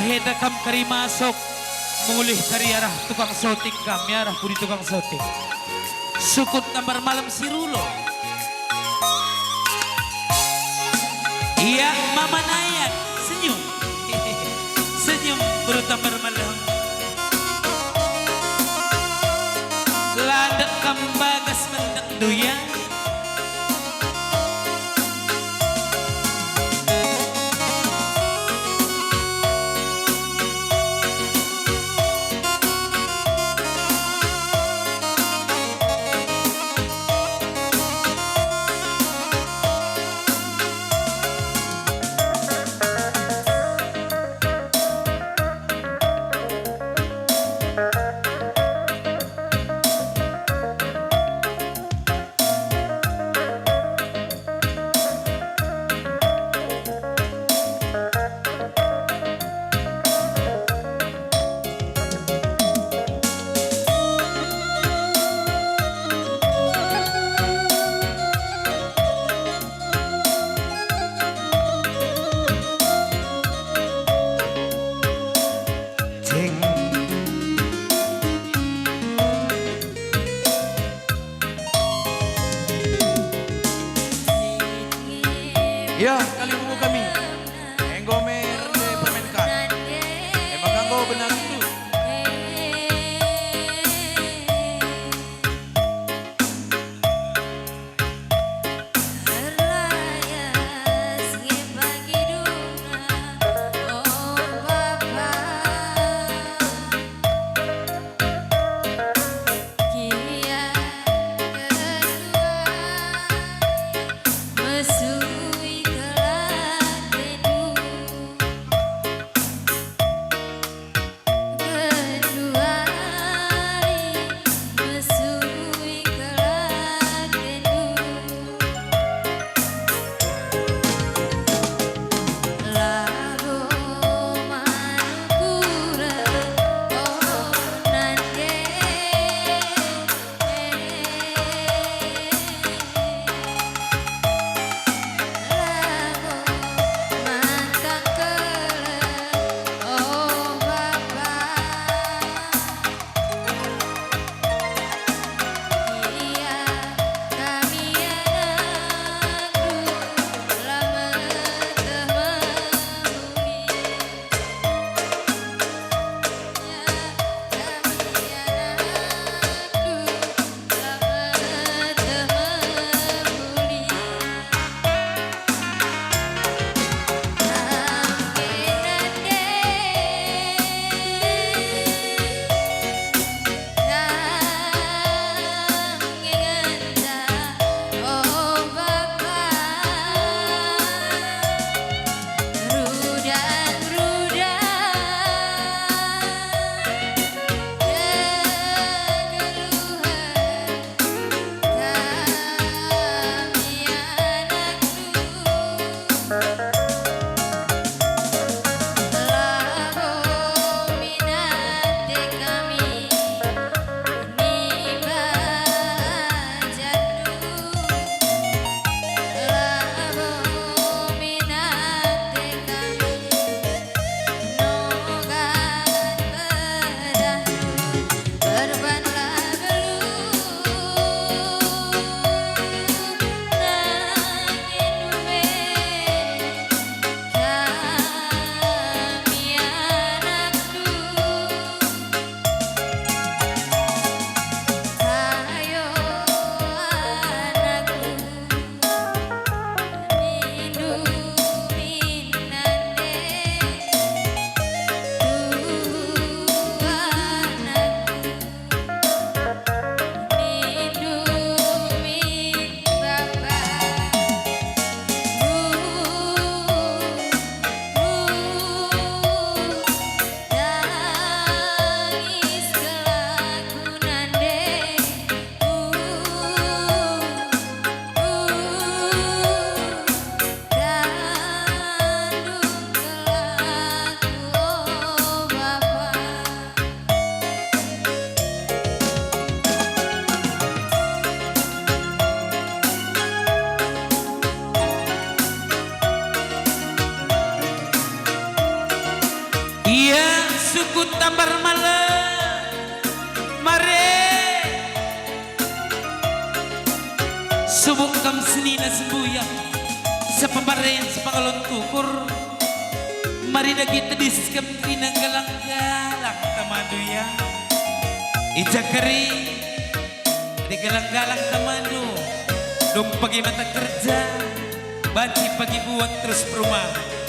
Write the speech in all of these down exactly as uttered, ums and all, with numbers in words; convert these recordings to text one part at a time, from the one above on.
Keta kam kari masuk, mulih kari arah tukang soting kam, ya, arah pudi tukang soting. Sukut tambar malem si rulo. Ia mama nayan, senyum. Senyum beru tambar malem. Landek kam bagas mendek duya. Ceng. Ya, kalimbubu kami. Enggo me rende permenkan. E maka enggo benar itu. Subuk kam senina sembuyak, sepembaren sepangalon tukur. Mari dage tedis kam kerina galang-galang tamandu ya. I ja kari, adi galang-galang tamandu, dung pagi mata kerja, banci pagi buat terus perumahan.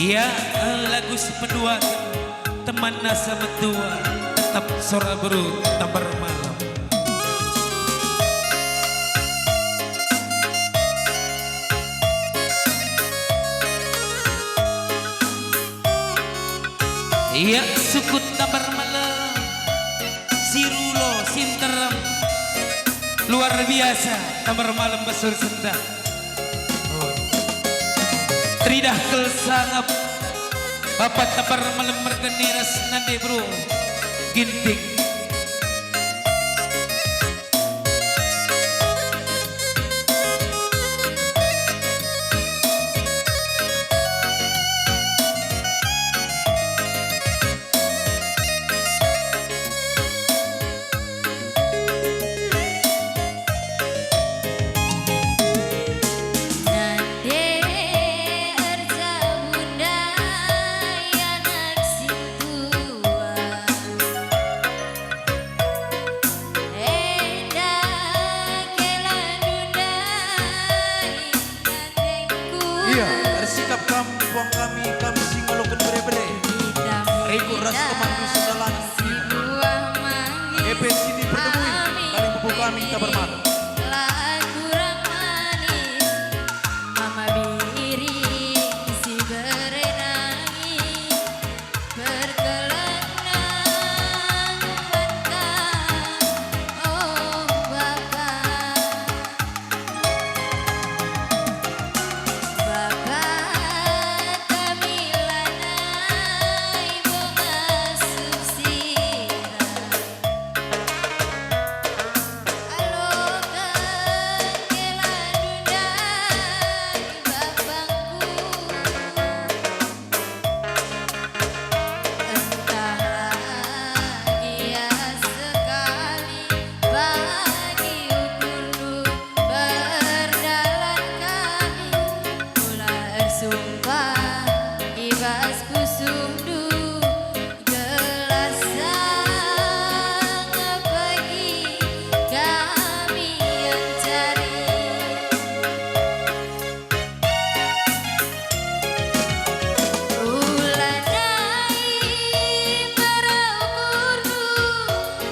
Ia, eh, lagu si peduaken, teman asa metua, tetap sora beru, tambar malem. Ia, sukut tambar malem, si rulo, si nterem, luar biasa, tambar malem besur sendah. Teridah kal sangap, Bapa tambar malem mergeni ras nande beru Ginting. Kita bermalam. La kurang manis, mama biring si berenangi, berkeleng nang mantap, oh Bapa. Bapa kami lanai bongasup sira. Aloken kela ndundai bapangku. Entahlah gia sekali bagi ukurndu berdalan kami, mula ersumpah i bas pusuhndu, gelah sanga pagi kami encari. Ulanai mara ukurndu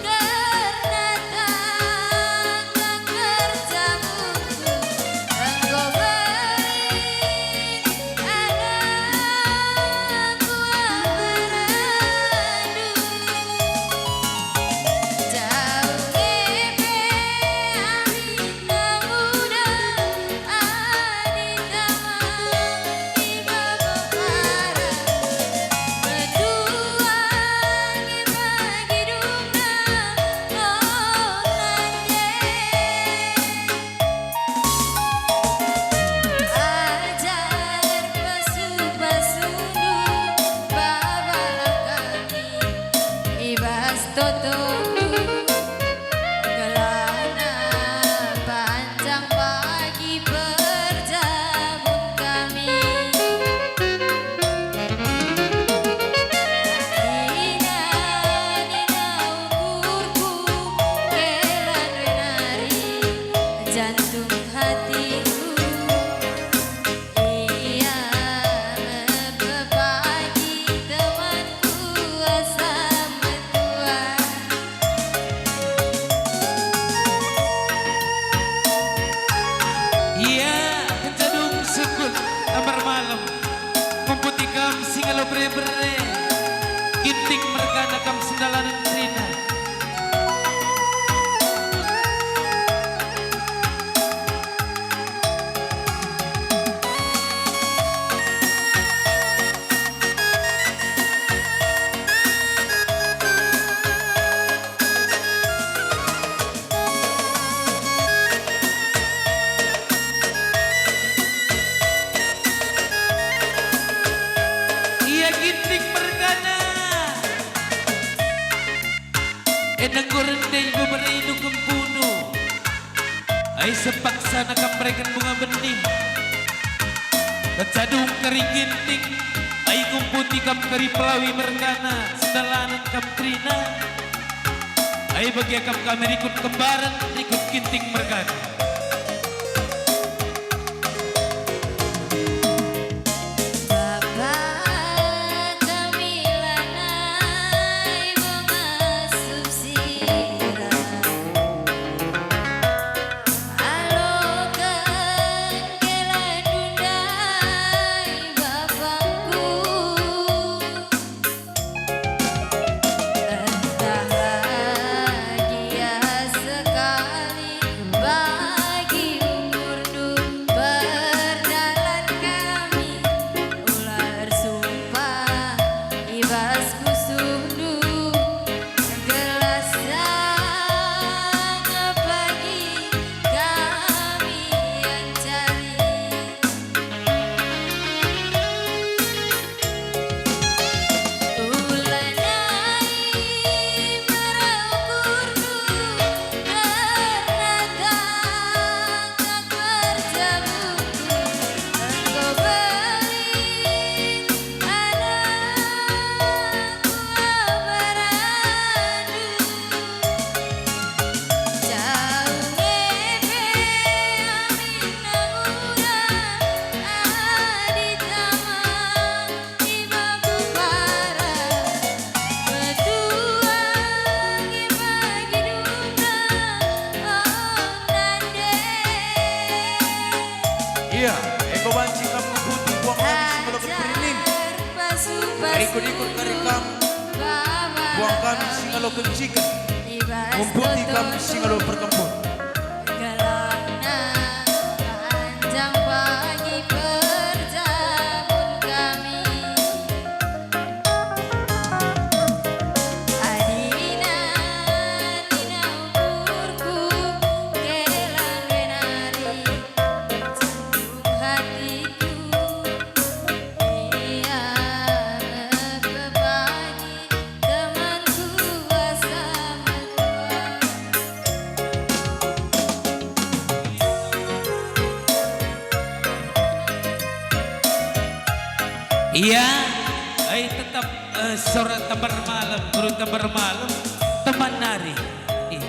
kerna tanggung kerja bungku enggo beri anak buah berandu. Jauh ebe amin. Ajar pasu-pasundu, babalah kami i bas totondu. Kelana panjang pagi perjabun kami. Nina-nina ukurku, kelan renari jantung hatiku. Ia me pepagi temanku asa metua. Ia kenca dung sukut ambar malem, kumputi kam si ngalo bere-bere, Ginting mergana kam sendalanen kerina. Ia Ginting mergana. Enda enggo rende ibebere indu kempunu. Ai sepaksana kam mereken bunga benih. Kecadung kari Ginting, ai ngumputi kam kari pelawi mergana, sendalanen kam kerina. Ai bagi kam kami rikut kembaran, rikut Ginting mergana. Bapa kami lanai bongasup sira. Aloken kela ndundai bapangku. Entah bahagia sekali Ikut-ikut kari kam, buang kami si ngalo kenciken, mumputi kam si ngalo perkempun. Gelarna panjang bagi perjamun kami. Adina nina ukurku, gelar nari jantung hatiku. Ia me bagi temanku asa menua. Iya, eh, tetap, eh, suara Tembar Malem, guru Tembar Malem, teman nari. Iya.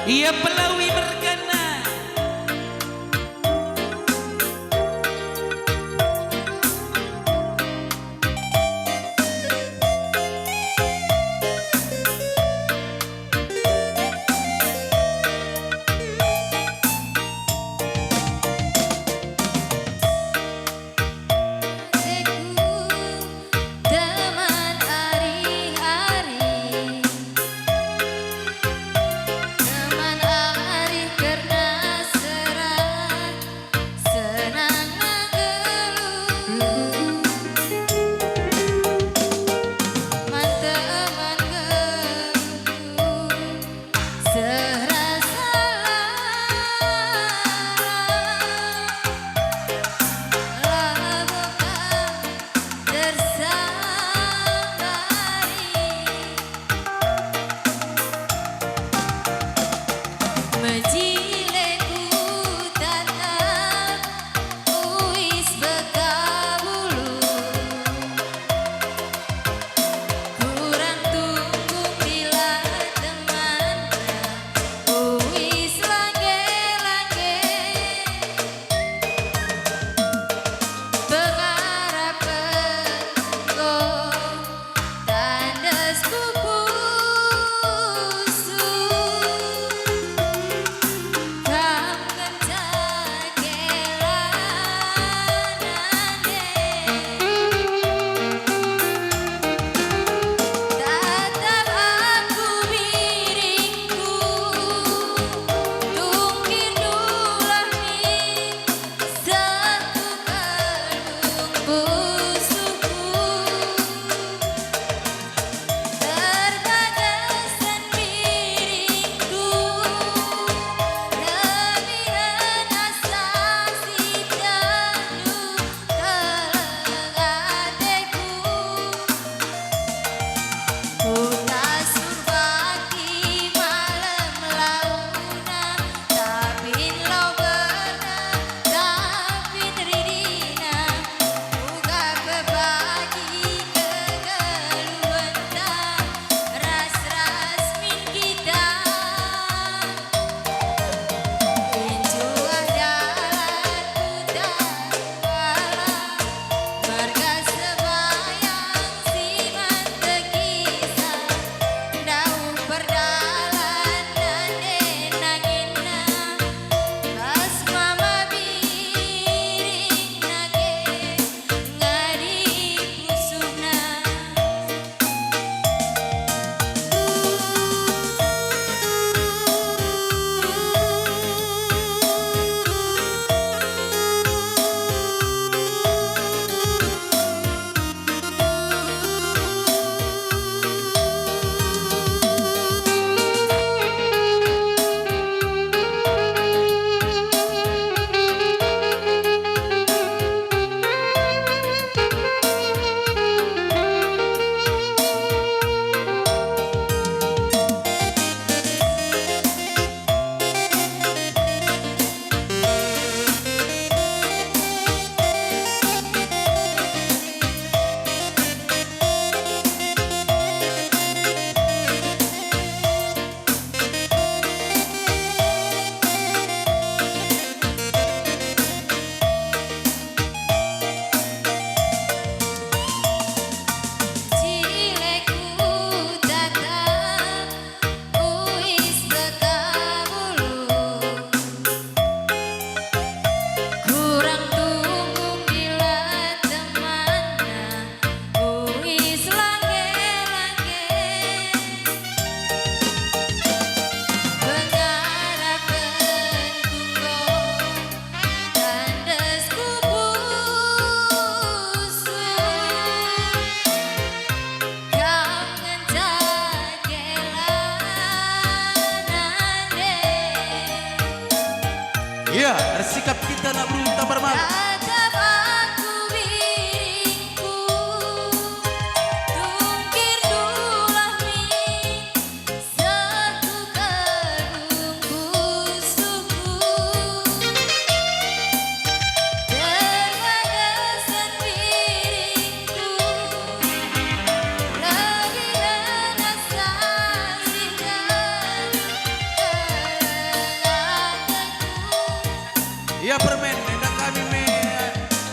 Ia pelawi mergana. Teman ari-ari, teman ah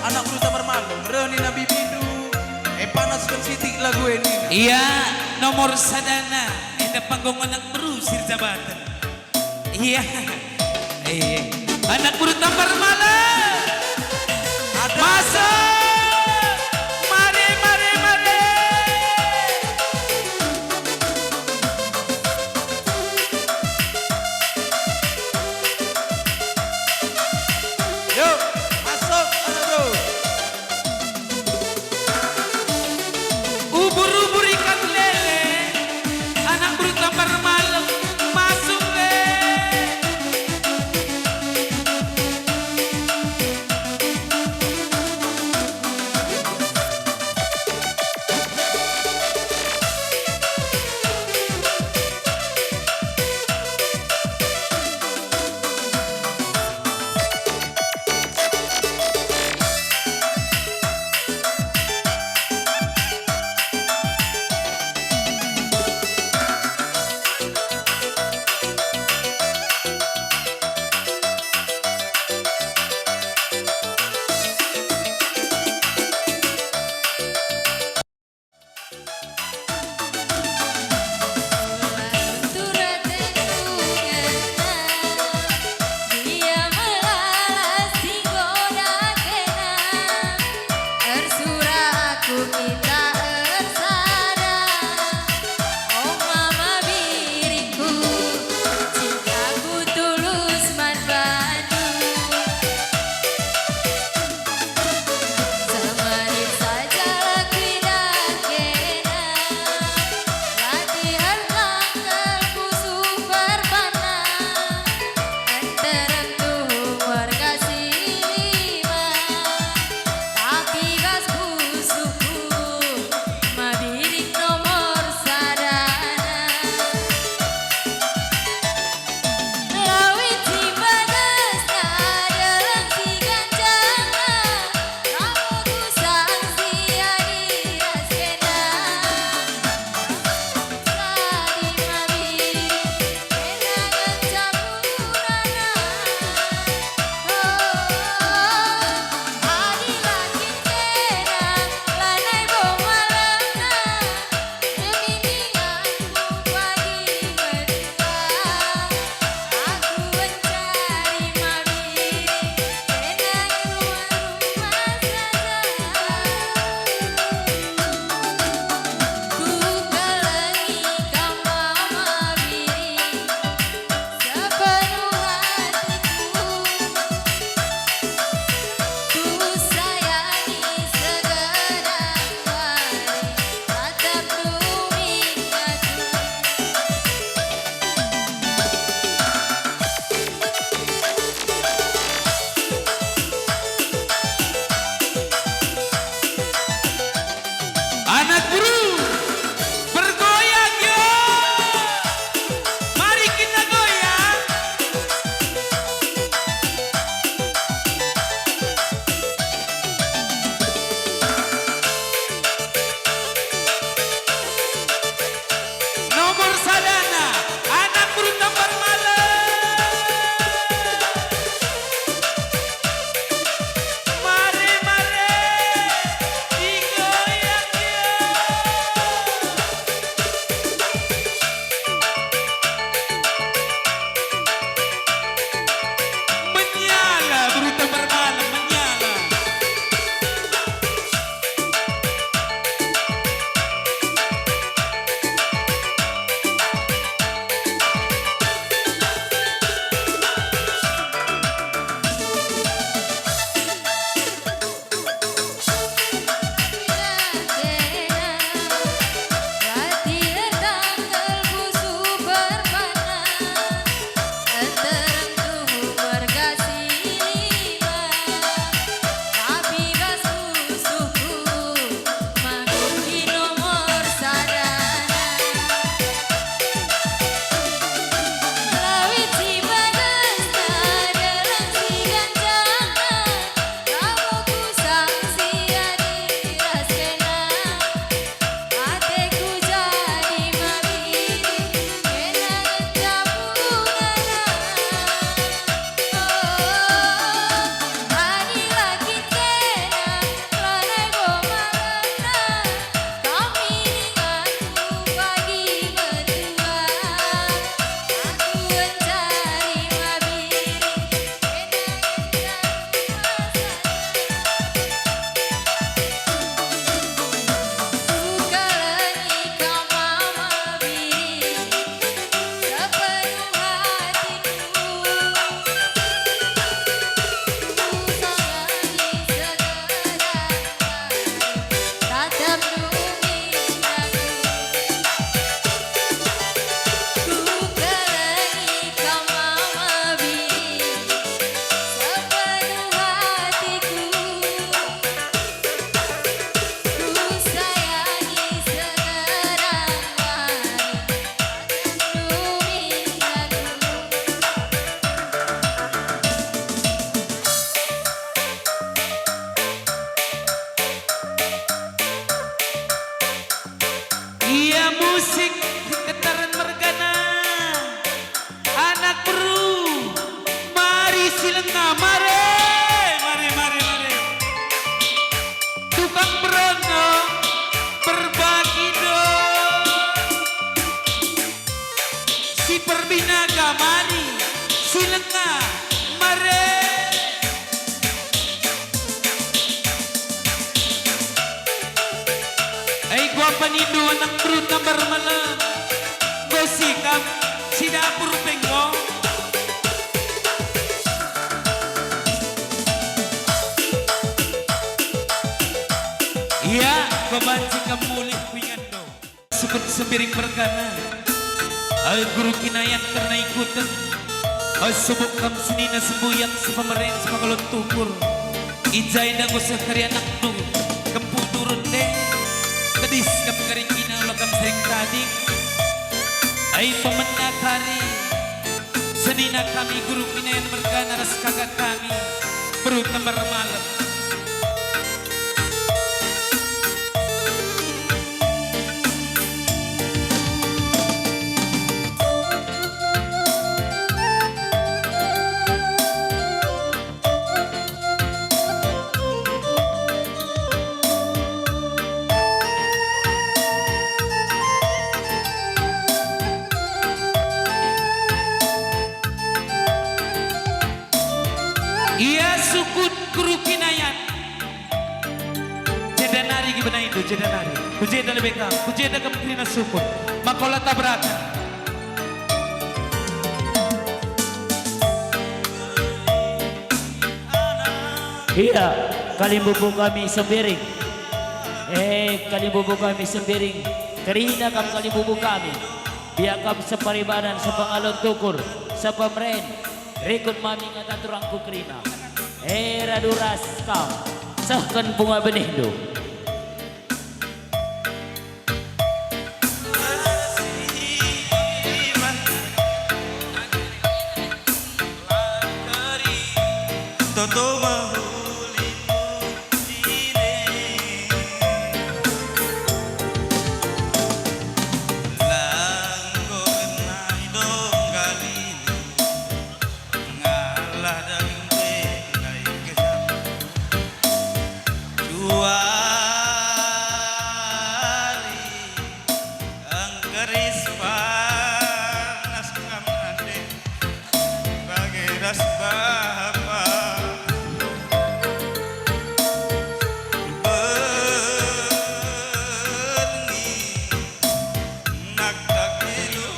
Anak beru Tambar Malem, reh nina bibindu, e panasken sitik lagu e nina. Iya, nomor sadana, enda panggung anak beru Sirjabaten. Iya. Iya. Anak beru Tambar Malem. Ada. Masuk. Mari, mari, mari. Yuk, masuk, anak bro. Ubur-ubur ikan lele, anak beru Tambar Malem, masuk le. Apa nindu anak beru tambar malam? Enggo sikap si dapur pe enggo. Ia, enggo banci kam mulih ku inganndu. Sukut Sembiring mergana. Ai guru Kinayan kerna ikutken. Ai subuk kam senina sembuyak, sepemeren, sepakalon tukur. I ja enda enggo seh kari anakndu, kempu turun deng. Tedis kam kari kina, ula kam sering tading. Ai pemena kari senina kami guru Kinayan mergana ras kakak kami, beru tambar malem. Ia sukut guru Kinayan. Jenda nari gibenaindu, jenda nari. Ku jenda lebe kam, ku jenda kam kerina sukut. Maka ola tabraken. Ia, kalimbubu kami Sembiring. Eh, kalimbubu kami Sembiring. Kerina kam kalimbubu kami. Biak kam separibanan, sepangalon tukur, sepemeren. Rikut mami ngata turangku kerina. Eh, radu ras kam, sehken bunga benihndu. Toto mehuli. Langgo nai dong galini, ngalah daging pe nai kejam. Cuali engkeris panas ngam nande. Bage ras bapa. Berngi naktak ilu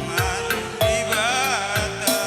man Dibata.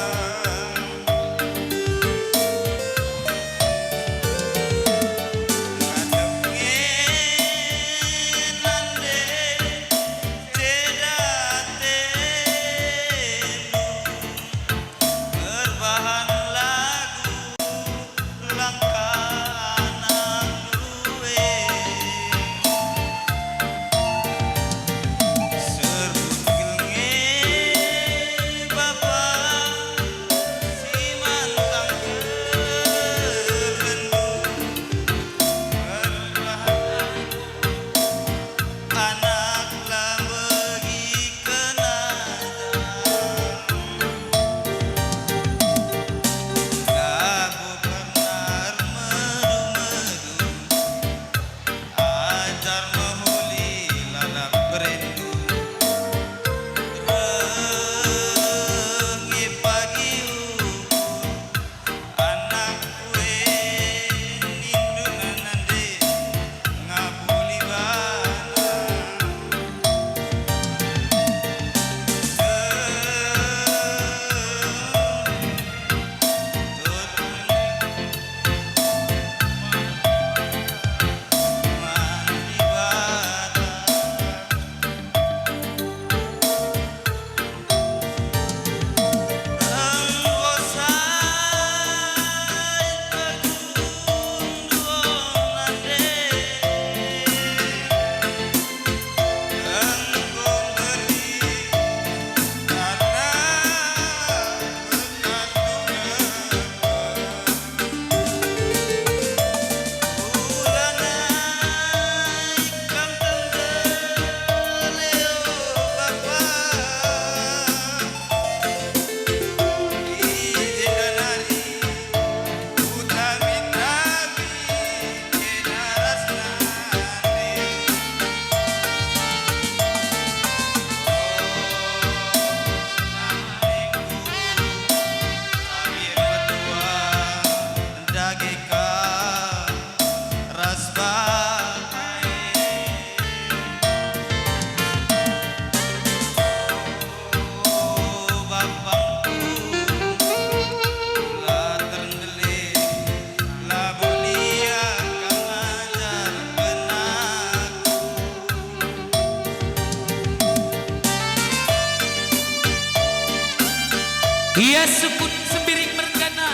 Sukut Sembiring mergana,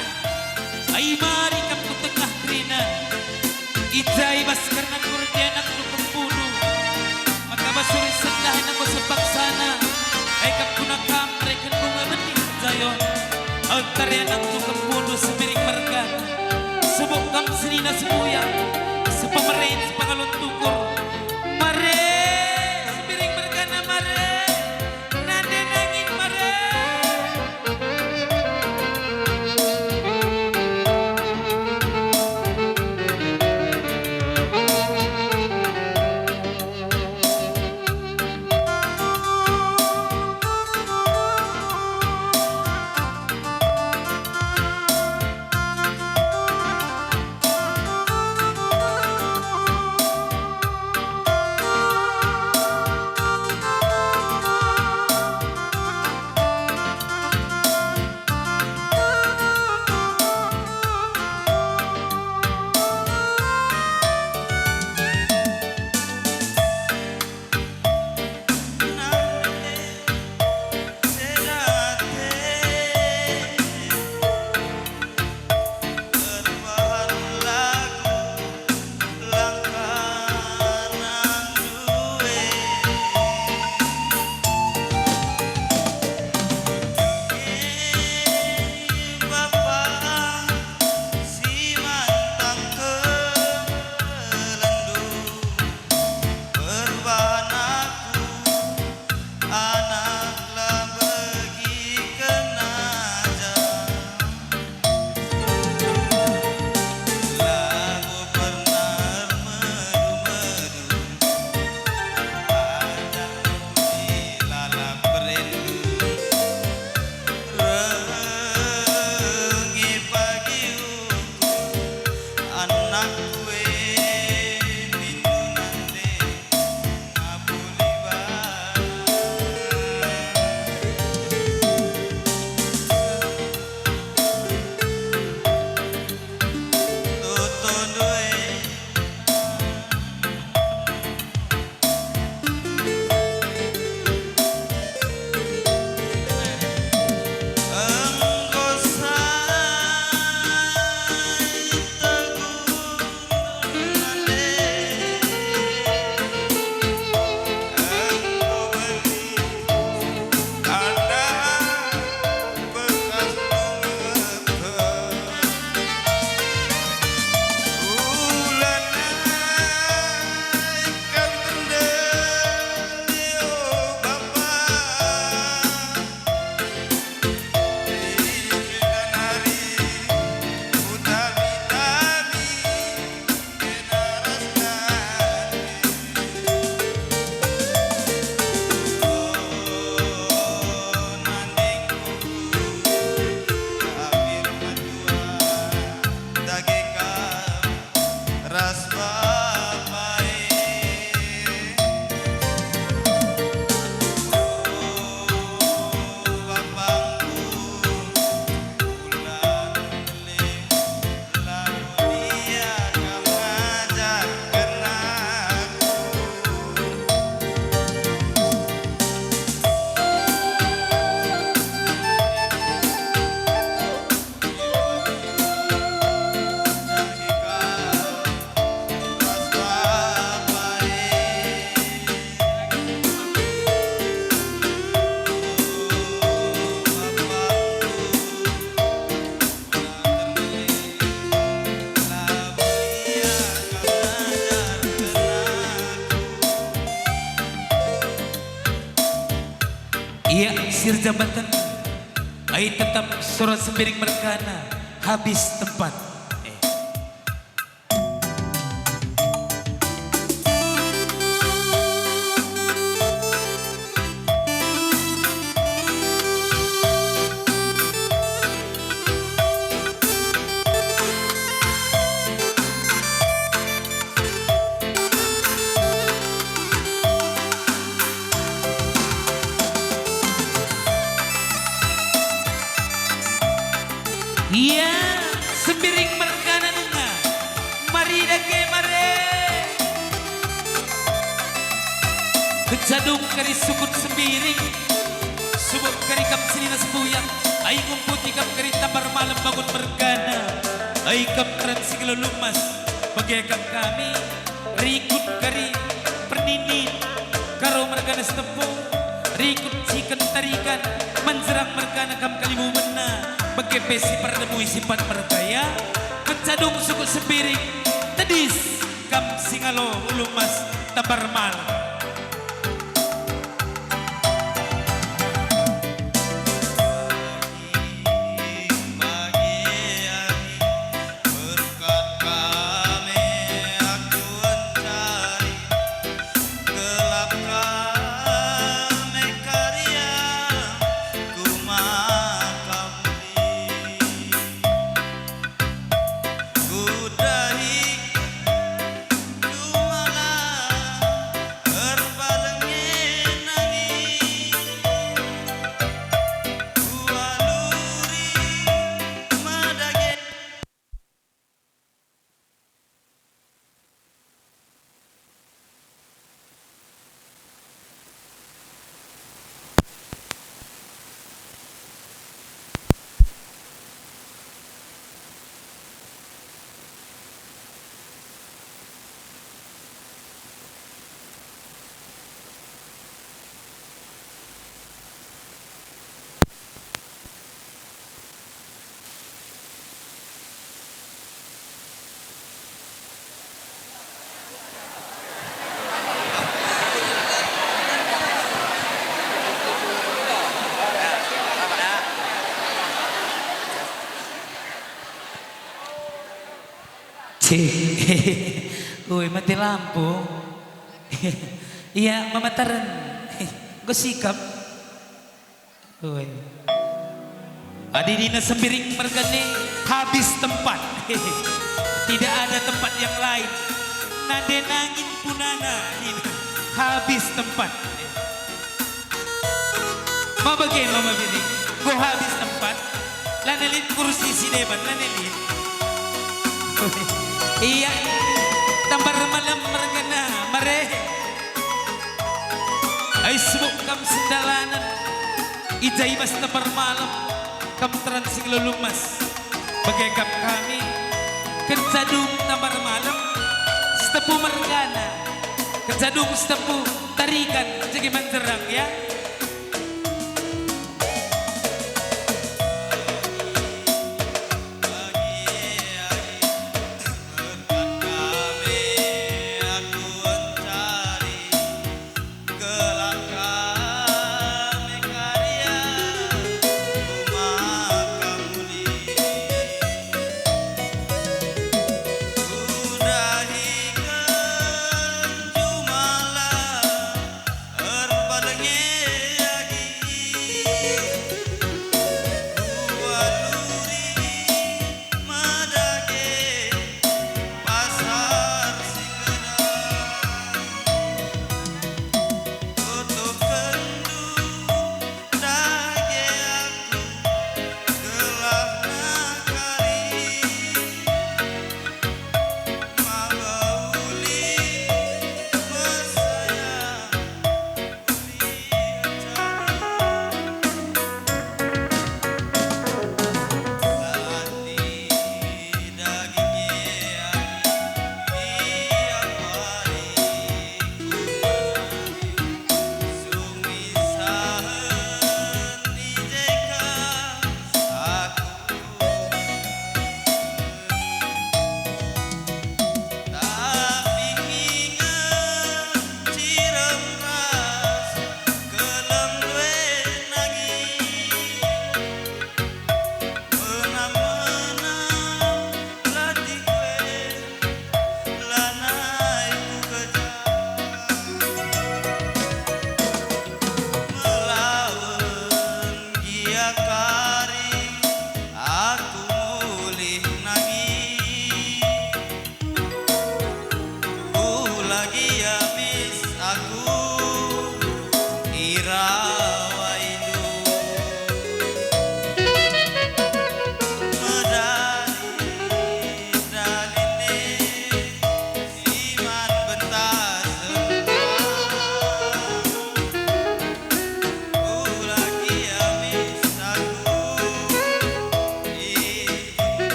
ai mari kam ku tengah kerina. I ja i bas kernandu rende anakndu kempundu, maka bas uri sendah anakku sepaksana, ai kam guna kam reken bunga benih Zion. Entari anakndu kempundu Sembiring mergana, subuk kam senina semuyang, sepemeren sepangalun tukur. Mare, Sembiring mergana, mare. Nande nangin mare. Bapa si mantang kelendu, perbahan aku anak la begiken ajar. Labo pernah ermedu-medu, ajar mudi lalap rindu. Rengi pagi ukur anakku e, nindu nande ngapuli bana. Totondu e. Dage kam ras Bapa e. O Bapangku, ula tendele, labo lia kam ngajarken aku. Ia, si erjabatan. Ai tetap sora Sembiring mergana, habis tempat. Eh. Ia, Sembiring mergana nunga, mari dage mare. Kejadung kari sukut Sembiring, subuk kari kam senina sembuyang. Ai ngumputi kam kari Tambar Malem bangun mergana, ai kam terang si ngelo lumas, bage kap kami, rikut kari perninin, Karo mergana Sitepu, rikut si kentarikan, manjerang mergana kam kalimbubenna, bage pe si perdemui sipat mergaya, mencadung sukut sepiring, tedis kam si ngalo ulu mas Tambar Malem. Berkat kami aku encari, gelap kami kariang ku maka muli. Kudahi jumala erpalengen angin, kualuri madage. Cih. Ui, mati lampu. Ia, memeteren. Enggo sikap. Ui. Adi nina Sembiring mergane, habis tempat. Tidak ada tempat yang lain. Nande nangin punana nina, habis tempat. Ma bage, Mama Bini, enggo habis tempat. Lanai lit kursi si deban, lanai lit. Ia, Tambar Malem mergana, mare. Ai subuk kam sendalanen, i ja i bas Tambar Malem, kam terang si ngelo lumas. Bage kap kami, kenca dung Tambar Malem, Sitepu mergana, kenca dung Sitepu tarikan jege manjerang, ya. Gelap kami kariang ku maka muli. Kudahiken jumala erpalengen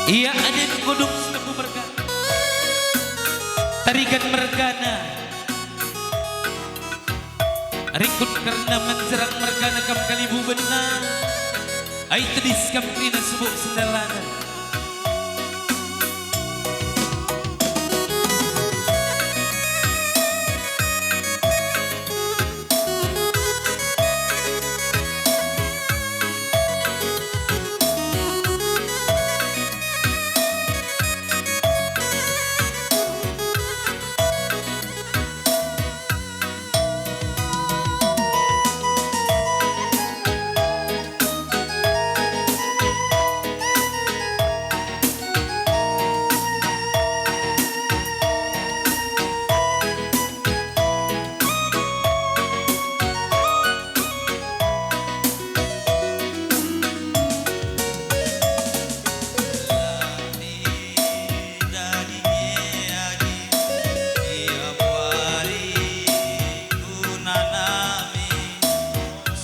Ia adi enggo dung si tempu merga, tarigan mergana. Rikut kerna menjerang mergana kam kalibubenna. Ai tedis kam kerina subuk sendalanen.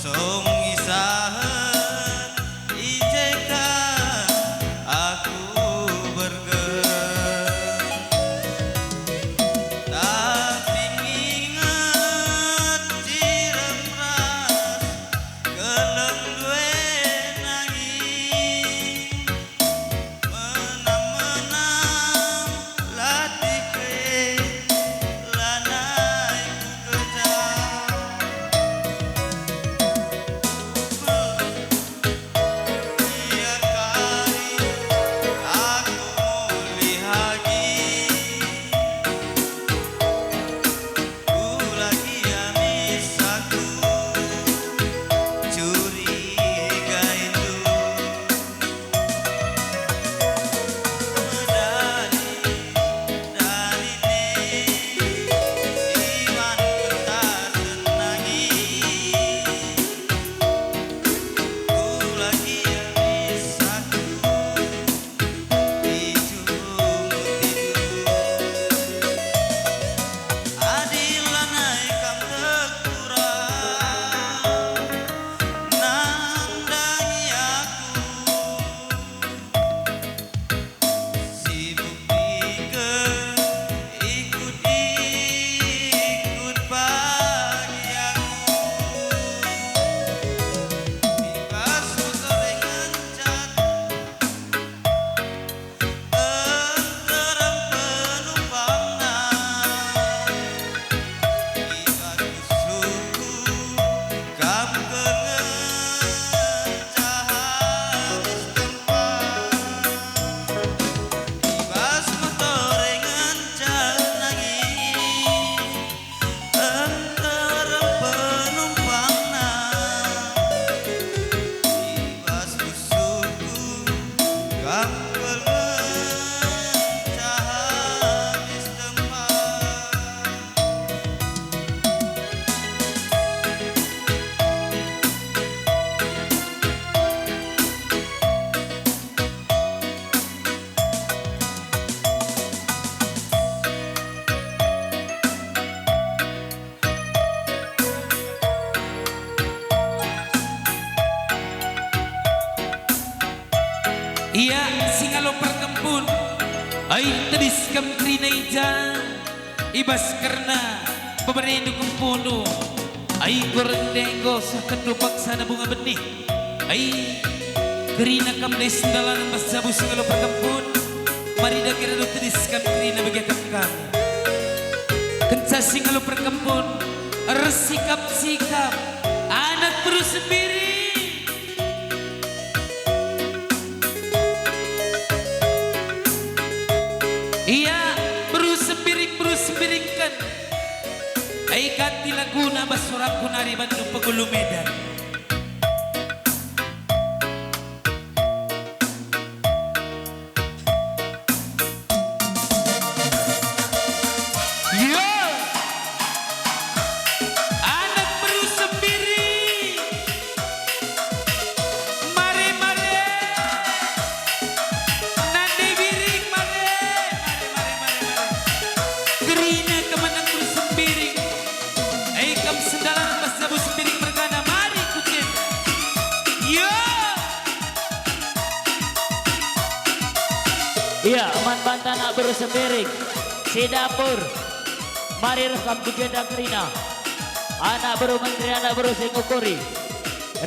Songisahen i je ka aku bergen, tapi nginget cirem ras keleng due nangi. Menam-menam latih pe lanai kukeja. Ia kari aku mulih agi. Kula gia misaku curiga indu. Medali, dali ne, siwan pentasen nangi. Kula gia misaku. Nterem penumpangna, i bas suku kam kal ngenca habis tempat. I bas motor e ngenca nangi. Nterem penumpangna, i bas suku kam kal ngenca habis tempat. Ia si ngalo perkempun, ai tedis kam kerina i ja, i bas kerna peberendu kempundu, ai enggo rende enggo seh ketupak sada bunga benih. Ai, kerina kam dai sendalanen bas jabu si ngalo perkempun, mari dage radu tedis kam kerina bagi akap kami. Kenca si ngalo perkempun, ersikap-sikap, anak beru Sembiring. Ia, beru Sembiring, beru Sembiringken. Ai ganti laguna bas sorangku nari bandu pengulu Medan. Yo! Anak beru Sembiring, mare, mare! Nande Biring, mare! Mare, mare, mare, mare! Kerina kam anak beru Sembiring. Ai kam sendalanen bas jabu Sembiring mergana, mari Ia, man banta anak beru Sembiring, si dapur. Mari reh kam ku jenda kerina. Anak beru menteri, anak beru si ngukuri.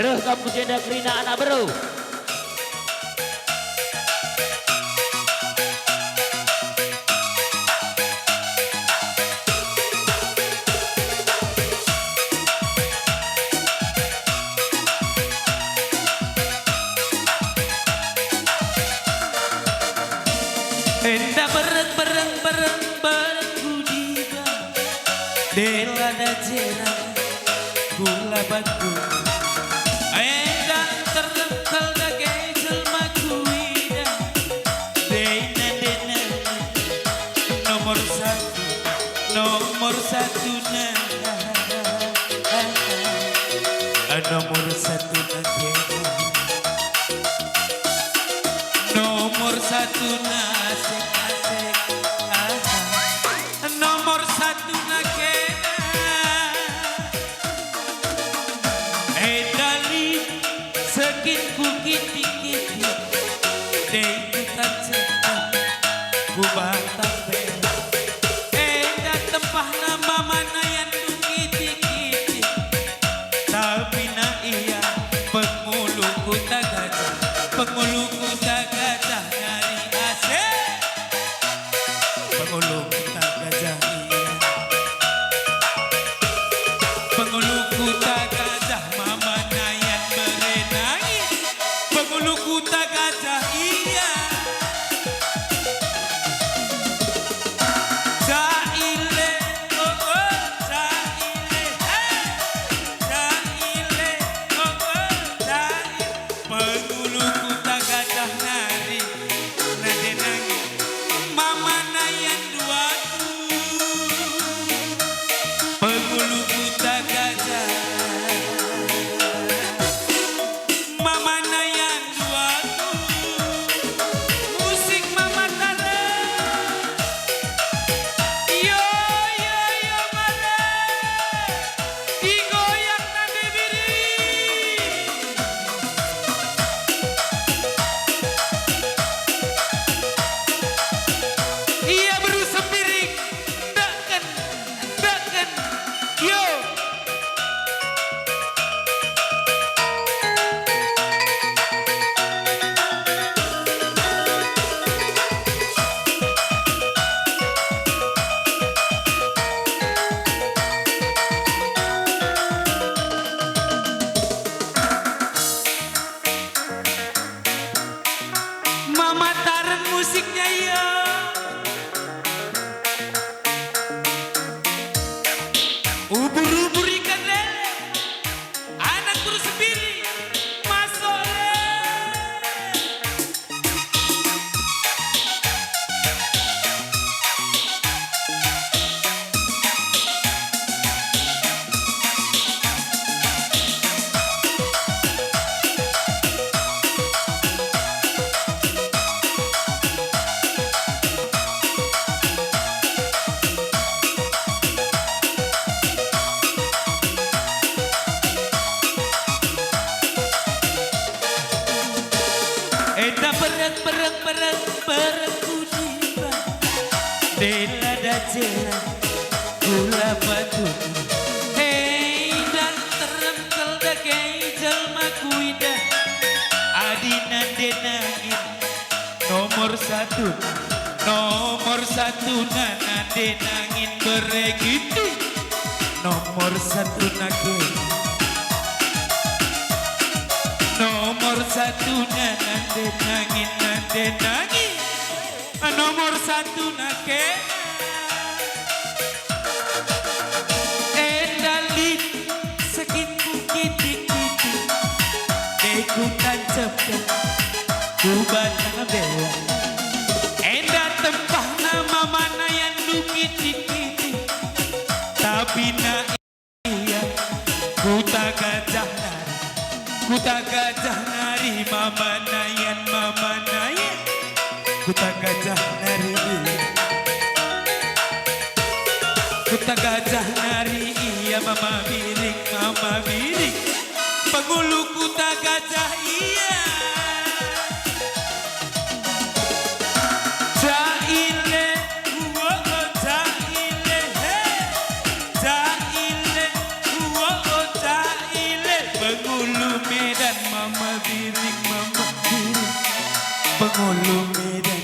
Reh kam ku jenda kerina, anak beru. Enda bereng, bereng, bereng, bereng ku dida. Dela da jera gula batu. Enda terlempel dage jelma ku ida. Dena, dena, nomor satu, nomor satu na. Nomor satu na kena. Nomor satu na asik-asik. Nomor satu na kena. Enda lit sekin ku kitik-kitik, dei ku tancapken ku batang bela. Enda tempahna mama nayandu kitik-kitik, tapi na ia pengulu Kuta Gajah, pengulu Kuta Gajah nari asik. Pengulu Kuta Gajah ia. Pengulu Kuta Gajah mama nayan berenangi. Pengulu Kuta Gajah ia. Jaile, oh, oh, jaile, hey. Jaile, oh, oh, jaile. Pengulu Kuta Gajah nari, nande nangi, mama nayan duaku. Pengulu Kuta Gajah, mama nayan duaku. Musik mama tare. Yo, yo, yo, mare. Digoyang nande biring. Ia beru Sembiring, ndeken, ndeken, yo. Mama taren musiknya, iya. Ubur-ubur ikan lele. Anak beru Sembiring, masuk le. Enda bereng, bereng, bereng, bereng ku dipa. Dela dacera gula batu. Hei, dan terem kel dage jelma ku ida. Adi nande nangin. Nomor satu, nomor satu na nande nangin beregiti. Nomor satu na ke. Nomor satu na nande nangin, nande nangin. Nomor satu na ke. Enda lit sekinku kitik-kitik, dei kutancapken ku batang bela. Enda tempahna mama nayandu kitik-kitik, tapi na ia Kuta Gajah nari, Kuta Gajah nari, mama nayan, mama nayan. Kuta Gajah nari, Kuta Gajah nari, ia mama biring, mama biring. Pengulu Kuta Gajah ia. Medan.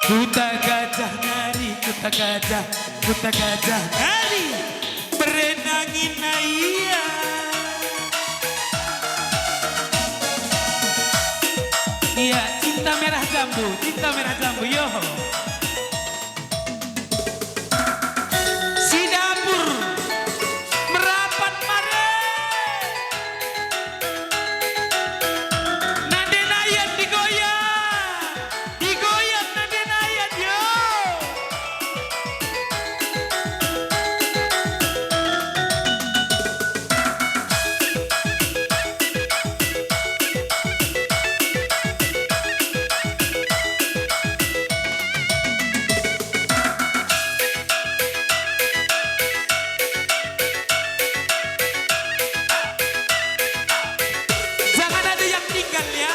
Kuta Gajah Nari, Kuta Gajah, Kuta Gajah Nari, berenangin ia. Iya, Cinta Merah Jambu, Cinta Merah Jambu, yo. Si dapur merapat mari. Nande nayan digoyang, digoyang nande nayan, yo. Jangan ada yang tinggal ya,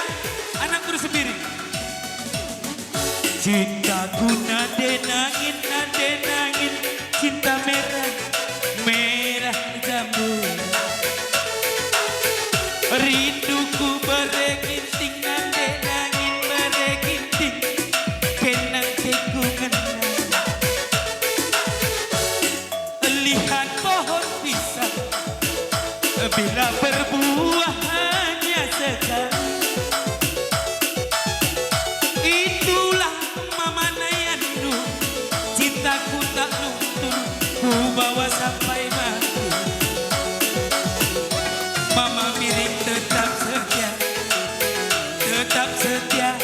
anakku sendiri. Cintaku nande nangin, nande nangin, cinta merah, merah jambu. Rinduku bere ginting, nande nangin bere ginting, kenang teku ngenang. Lihat pohon pisang, bila berbuah hanya sekali. Itulah mama nayanndu, cintaku tak luntur, kubawa sampai mati. Mama Biring tetap setia, tetap setia,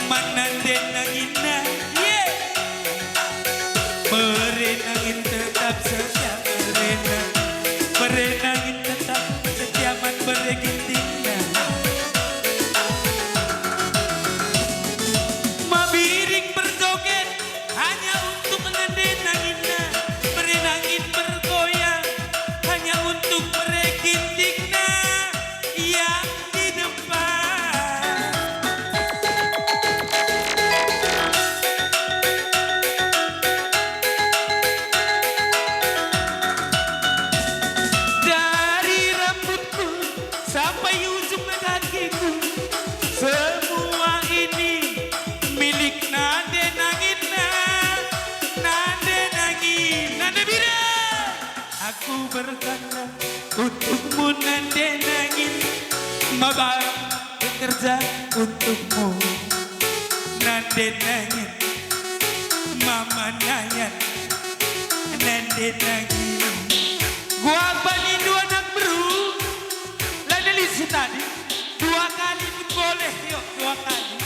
man nande nangina. Ye! Bere nangin tetap setia, bere nangin, bere nangin tetap setia man bere gintingna. Mabiring berjoget hanya untuk nande nanginna, bere nangin bergoyang hanya untuk bere gintingna. Yang di depan. Dari rambutku sampai ujung kakiku, semua ini milik nande nangina, nande nangin, nande bira. Aku berkorban untukmu nande nangin, maba bekerja untukmu nande nangin, mama nayan nande nangin. Gua bani dua anak beru, la neli si tadi, dua kali pun boleh, yuk, dua kali.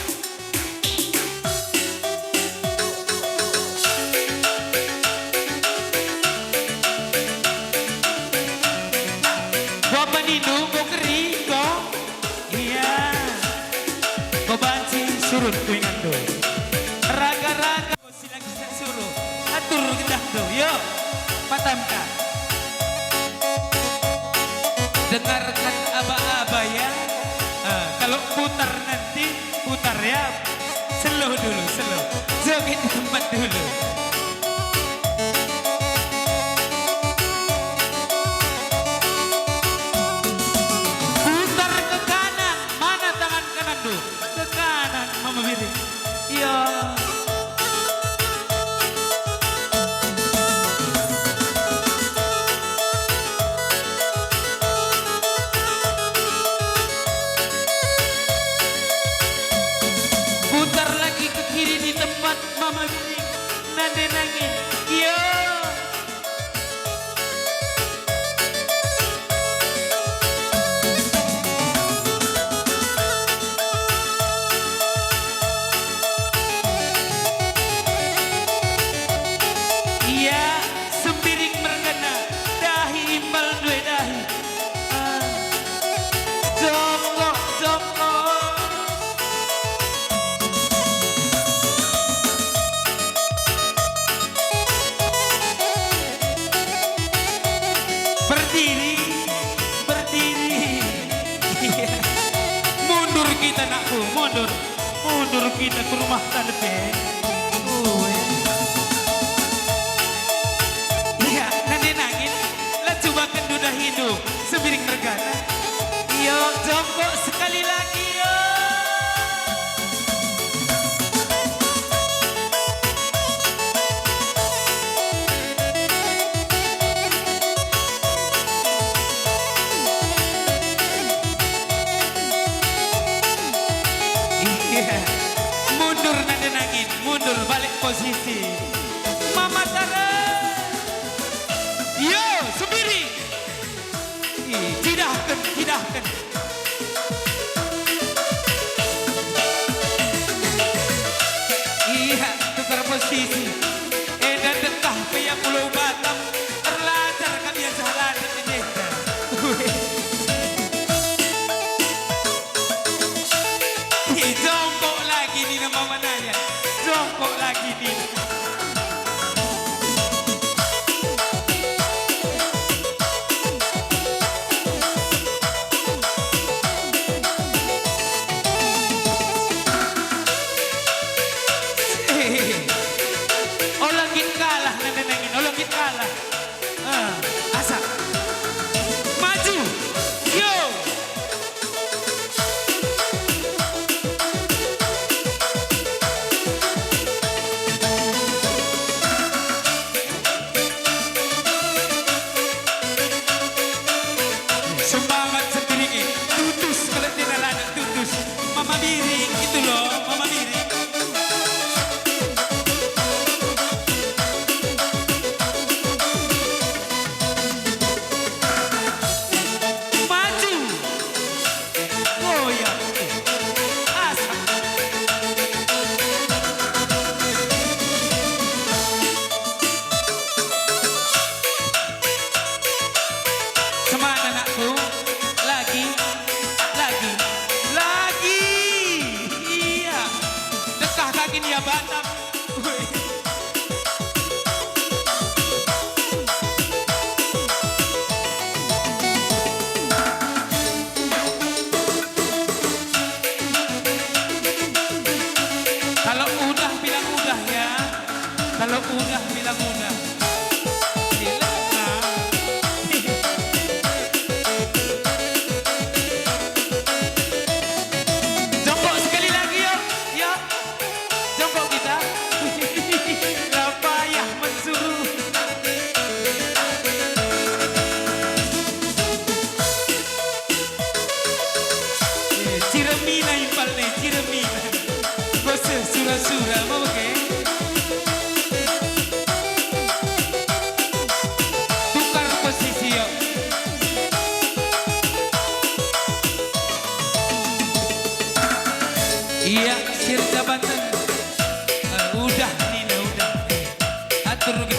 Bapa nindu enggo keri, enggo? Iya. Enggo banci surut ku ingandu. Raga-raga enggo si lagi tak suruh. Atur gendahndu, yuk. Patamka. Dengarkan aba-aba ya. Ah, kalau putar nanti, putar ya. Slow dulu, slow. Joget di tempat dulu. Putar ke kanan. Mana tangan kananndu? Ke kanan, Mama Biring. Iya. Putar lagi ke kiri di tempat Mama Biring. Nande nangin. Iya. Ia sembiring mergana, dahi imbal ndue dahi. Ah. Jongkok, jongkok. Berdiri, berdiri. Iya. Mundur kita, nakku, mundur. Mundur kita ke rumah ta lebe. Ue. Iya, nande nangin. La cubaken duda hindu, sembiring mergana. Iyo, jongkok sekali lagi, yo. Mama Tara. Yo, sendiri. Ih, cidahken, cidahken. Iya, tukar posisi. Enda dekah pe ia Pulau Batam, erlajar kami ia jahalaten di desa. Ih, jongkok lagi nina mama naya. Jongkok lagi nina. Eh, ola nggit kalah nande nengin, ola nggit kalah. Ah, asa. Maju. Yo. Semangat sendiri, tutus kalau tidak ada tutus. Mama Biring itu loh, Mama Biring. Maju. Goyang. Asik. Semangat, anakku. Lagi, lagi, lagi. Iya. Dekah kaki dia Batam. Wih. Kalau udah bilang udah ya. Kalau udah bilang udah. Bilang, ah. Jongkok sekali lagi, yuk. Yuk. Jongkok kita. La payah mensuruh. Eh, ciremina impal nih, ciremina. Boseh sura-sura, mau ke? Tukar posisi, yuk. Iya, Sirja Banten. Eh, udah, Nina, udah. Eh, atur ke